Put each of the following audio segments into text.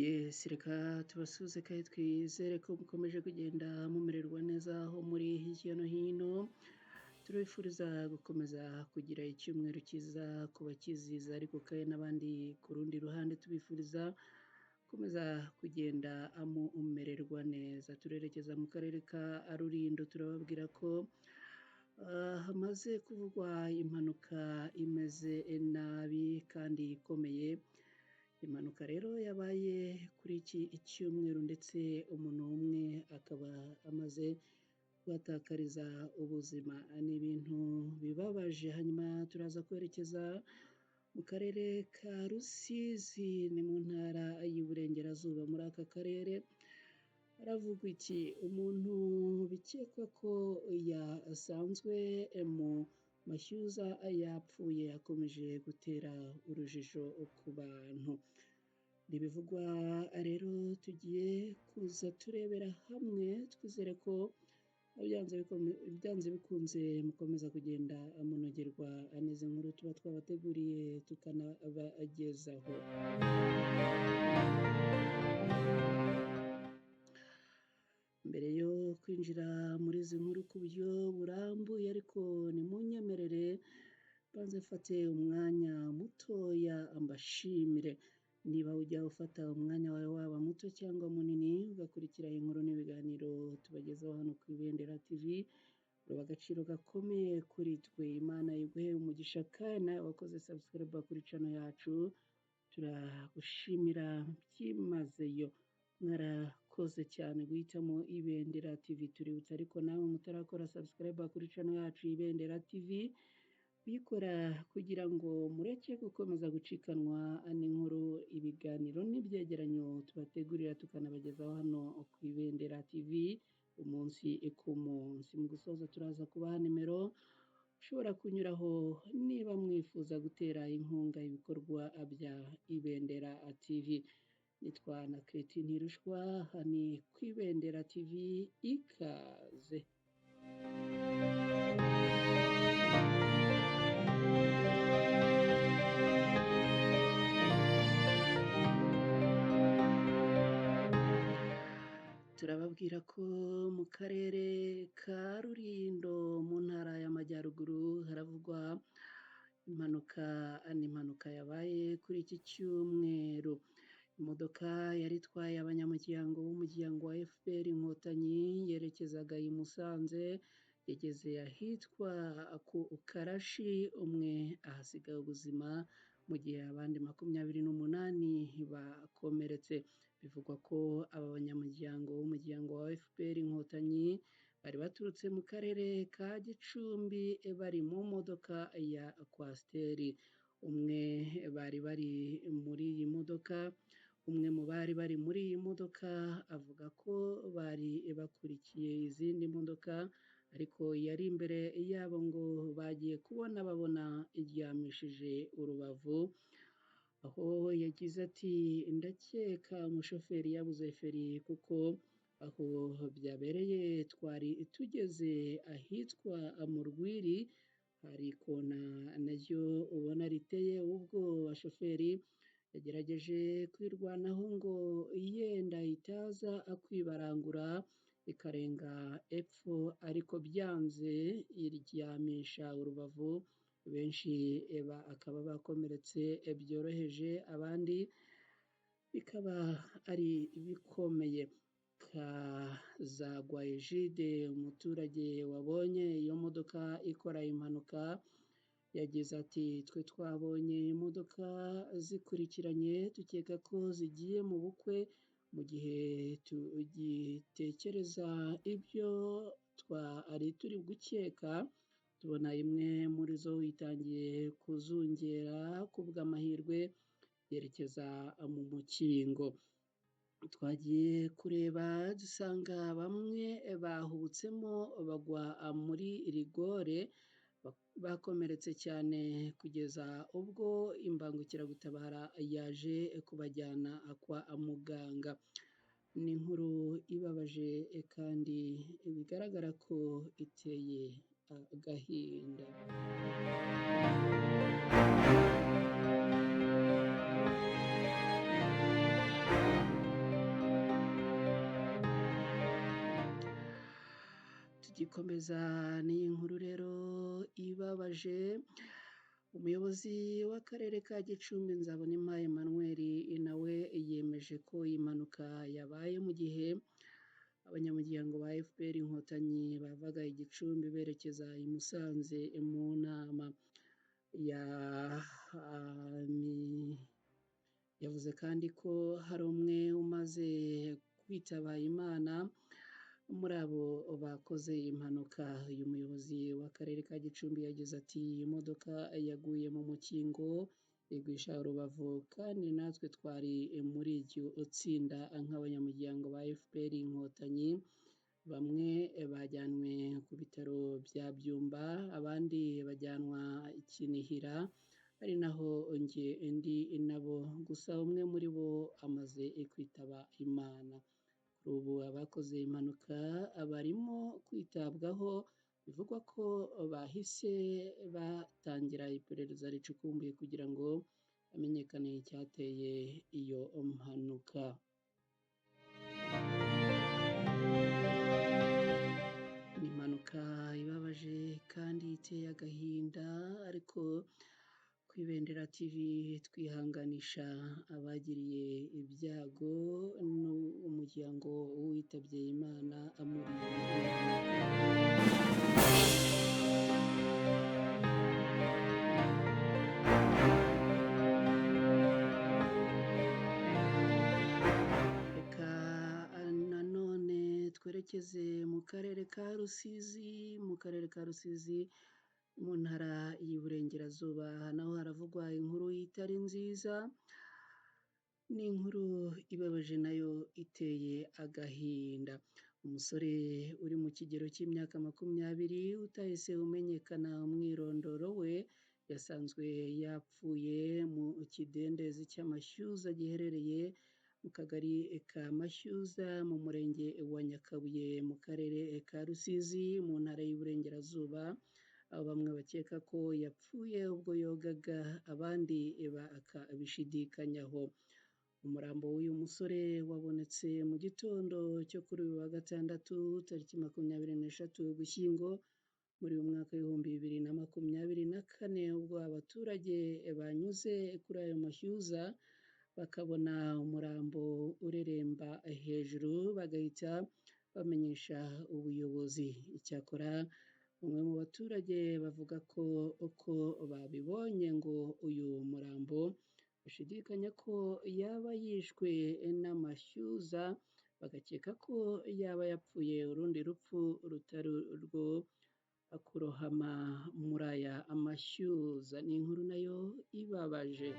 Yes, reka tubasuhuze kandi twizere ko mukomeje kugenda mumererwa neza aho muri hirya no hino. Turabifuriza gukomeza kugira icyumweru cyiza ku bakizihiza, ariko kandi n'abandi ku rundi ruhande tubifuriza gukomeza kugenda mumererwa neza. Turerekeza mu karere ka Rulindo, turababwira ko hamaze kuvugwa impanuka imeze nabi kandi ikomeye. Impanuka rero yabaye kuri iki cyumweru, ndetse umuntu umwe akaba amaze kuhatakariza ubuzima. Ni ibintu bibabaje. Hanyuma turaza kwerekeza mu karere ka Rusizi, ni mu ntara y'Iburengerazuba. Muri aka karere haravugwa iki? Umuntu bikekwa ko yasanzwe mu mashyuza yapfuye akomeje gutera urujijo ku bantu. Ntibivugwa rero, tugiye kuza turebera hamwe, twizere ko byanze bikunze mukomeza kugenda munogerwa n'izi nkuru tuba twabateguriye tukanabagezaho. Mbere yo kwinjira muri izi nkuru ku buryo burambuye, ariko nimunyemerere mbanze mfate umwanya mutoya mbashimire. Niba ujya ufata umwanya wawe waba muto cyangwa munini ugakurikira inkuru n'ibiganiro tubagezaho hano ku Ibendera TV, uba agaciro gakomeye kuri twe. Imana iguhe umugisha, kandi nawe wakoze subscribe kuri channel yacu, turagushimira byimazeyo. Mwarakoze cyane guhitamo Ibendera TV. Tuributsa ariko nawe mutarakora subscribe kuri channel yacu Ibendera TV, kuyikora kugira ngo mureke gukomeza gucikanwa n'inkuru, ibiganiro n'ibyegeranyo tubategurira tukanabagezaho hano ku Ibendera TV umunsi ku munsi. Mu gusoza turaza kubaha nimero ushobora kunyuraho niba mwifuza gutera inkunga ibikorwa bya Ibendera TV. Nitwa na Christine Ntirushwa, ni ku Ibendera TV, ikaze. Turababwira ko mu karere ka Rulindo mu ntara y'Amajyaruguru haravugwa impanuka. Ni impanuka yabaye kuri iki cyumweru. Imodoka yari itwaye abanyamuryango b'umuryango wa FPR Inkotanyi yerekezaga i Musanze, yageze ahitwa ku Karashi, umwe ahasiga ubuzima mu gihe abandi 28 bakomeretse. Bivugwa ko aba banyamuryango b'umuryango wa FPR Inkotanyi bari baturutse mu karere ka Gicumbi bari mu modoka ya Kwasiteri. Umwe bari bari muri iyi modoka, umwe mu bari bari muri iyi modoka avuga ko bari bakurikiye izindi modoka, ariko yari imbere yabo ngo bagiye kubona babona iryamishije urubavu, aho yagize ati ndakeka umushoferi yabuze feri, kuko aho byabereye twari tugeze ahitwa mu Rwiri, hari ikona naryo ubona riteye ubwoba. Shoferi yagerageje kwirwanaho ngo yenda itaza kwibarangura ikarenga epfo, ariko byanze iryamisha urubavu, benshi akaba bakomeretse byoroheje, abandi bikaba ari bikomeye. Kazagwa Egide, umuturage wabonye iyo modoka ikora impanuka, yagize ati twe twabonye imodoka zikurikiranye dukeka ko zigiye mu bukwe, mu gihe tugitekereza ibyo twari turi gukeka, tubona imwe muri zo itangiye kuzungera, ku bw'amahirwe yerekeza mu mukingo. Twagiye kureba dusanga bamwe bahubutsemo bagwa muri rigore, bakomeretse cyane kugeza ubwo imbangukiragutabara yaje kubajyana kwa muganga. Ni inkuru ibabaje kandi bigaragara ko iteye agahinda. Tugikomeza n'iyi nkuru rero ibabaje, umuyobozi w'akarere ka Gicumbi Nzabonimpa Emmanuel nawe yemeje ko iyi mpanuka yabaye mu gihe abanyamuryango ba FPR Inkotanyi bavaga i Gicumbi berekeza i Musanze mu nama. Yavuze kandi ko hari umwe umaze kwitaba Imana muri abo bakoze impanuka. Uyu muyobozi w'akarere ka Gicumbi yagize ati iyi modoka yaguye mu mukingo igwisha Rubavu, kandi natwe twari muri iryo tsinda nk'abanyamuryango ba FPR Inkotanyi. Bamwe bajyanwe ku bitaro bya Byumba, abandi bajyanwa Kinihira, ari naho njye ndi nabo, gusa umwe muri bo amaze kwitaba Imana. Kuri ubu abakoze impanuka barimo kwitabwaho, bivugwa ko bahise batangira iperereza ricukumbuye kugira ngo hamenyekane icyateye iyo mpanuka. Ni impanuka ibabaje kandi iteye agahinda, ariko ku Ibendera TV twihanganisha abagiriye ibyago n'umuryango witabye Imana muri iyi mpanuka. Reka nanone twerekeze mu karere ka Rusizi, mu karere ka Rusizi mu ntara y'Iburengerazuba, naho haravugwa inkuru itari nziza. Ni inkuru ibabaje nayo iteye agahinda. Umusore uri mu kigero cy'imyaka 20 utahise umenyekana umwirondoro we, yasanzwe yapfuye mu kidendezi cy'amashyuza giherereye mu kagari ka Mashyuza mu murenge wa Nyakabuye mu karere ka Rusizi mu ntara y'Iburengerazuba, aho bamwe bakeka ko yapfuye ubwo yogaga, abandi bakabishidikanyaho. Umurambo w'uyu musore wabonetse mu gitondo cyo kuri uyu wa gatandatu tariki 23 Ugushyingo muri uyu mwaka 2024, ubwo abaturage banyuze kuri ayo mashyuza bakabona umurambo ureremba hejuru, bagahita bamenyesha ubuyobozi. Icyakora bamwe mu baturage bavuga ko uko babibonye ngo uyu murambo bashidikanya ko yaba yishwe n'amashyuza, bagakeka ko yaba yapfuye urundi rupfu rutari urwo kurohama muri aya amashyuza. Ni inkuru nayo ibabaje.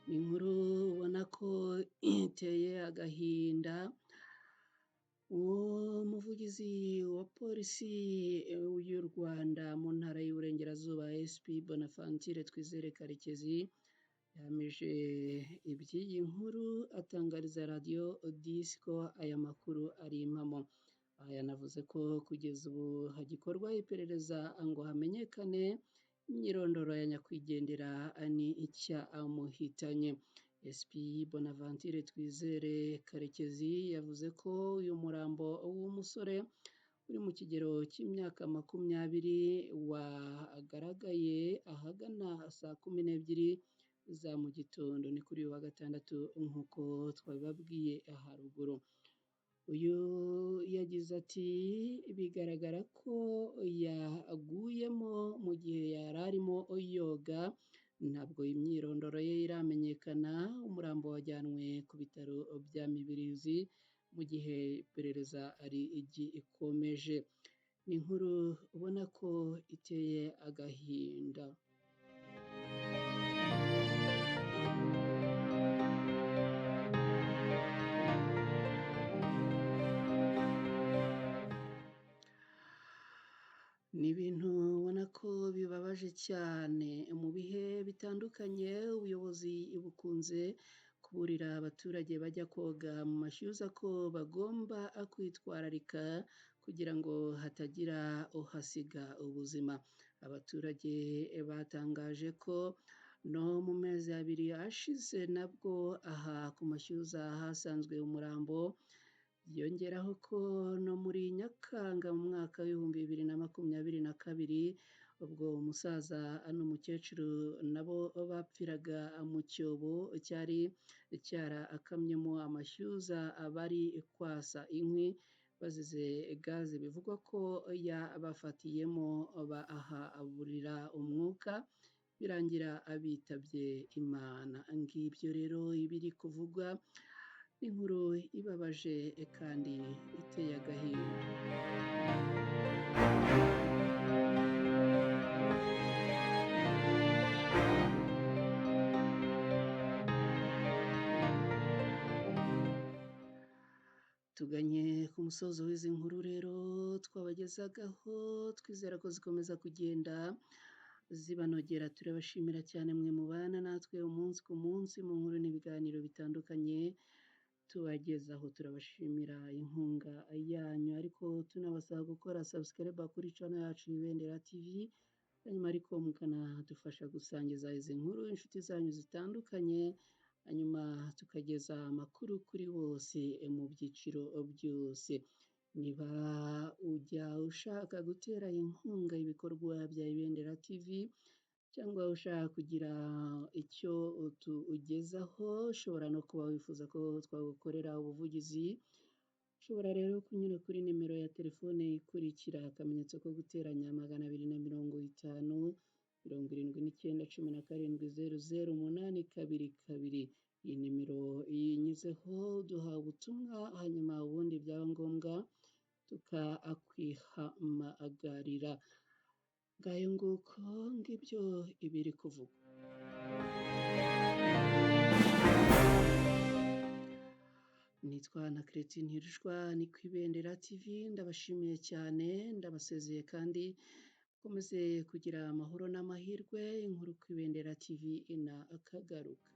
Ni inkuru ubona ko iteye agahinda. Uwo muvugizi wa polisi y'u Rwanda mu ntara y'Iburengerazuba SP Bonaventure Twizere Karekezi yahamije iby'iyi nkuru atangariza radiyo Disco aya makuru ari impamo. Aha yanavuze ko kugeza ubu hagikorwa iperereza ngo hamenyekane imyirondoro ya nyakwigendera ni icyamuhitanye. SP Bonaventure Twizere Karekezi yavuze ko uyu murambo w'umusore uri mu kigero cy'imyaka 20 wagaragaye ahagana saa 12 za mu gitondo, ni kuri uyu wa gatandatu nk'uko twabibabwiye haruguru. Uyu yagize ati bigaragara ko yaguyemo mu gihe yari arimo yoga, ntabwo imyirondoro ye iramenyekana. Umurambo wajyanwe ku bitaro bya Mibirizi mu gihe iperereza rigikomeje. Ni inkuru ubona ko iteye agahinda. Ni ibintu ubona ko bibabaje cyane. Mu bihe bitandukanye ubuyobozi bukunze kuburira abaturage bajya koga mu mashyuza ko bagomba kwitwararika kugira ngo hatagira uhasiga ubuzima. Abaturage batangaje ko No mu mezi 2 ashize nabwo aha ku Mashyuza hasanzwe umurambo. Yongeraho ko no muri Nyakanga mu mwaka w'2022 ubwo umusaza n'umukecuru nabo bapfiraga mu cyobo cyari cyarakamyemo amashyuza bari kwasa inkwi bazize gaze bivugwa ko yabafatiyemo bahaburira umwuka birangira abitabye Imana. Ngibyo rero ibiri kuvugwa, inkuru ibabaje kandi iteye agahinda. Tuganye ku musozo w'izi nkuru rero twabagezagaho, twizera ko zikomeza kugenda zibanogera. Turabashimira cyane mwe mubana natwe umunsi ku munsi mu nkuru n'ibiganiro bitandukanye tubagezaho. Turabashimira inkunga yanyu, ariko tunabasaba gukora subscribe kuri channel yacu Ibendera TV, hanyuma ariko mukanadufasha gusangiza izi nkuru inshuti zanyu zitandukanye, hanyuma tukageza amakuru kuri bose mu byiciro byose. Niba ujya ushaka gutera inkunga ibikorwa bya Ibendera TV cyangwa ushaka kugira icyo utugezaho, ushobora no kuba wifuza ko twagukorera ubuvugizi, ushobora rero kunyura kuri nimero ya telefone ikurikira: akamenyetso ko guteranya 250 79 17 00 8 2 2. Iyi nimero iyinyuzeho duha ubutumwa, hanyuma ubundi byaba ngombwa tukakwihamagarira. Ngayo nguko, ngibyo ibiri kuvugwa. Nitwa na Christine Ntirushwa, ni ku Ibendera TV. Ndabashimiye cyane, ndabasezeye kandi mukomeze kugira amahoro n'amahirwe. Inkuru ku Ibendera TV na akagaruka.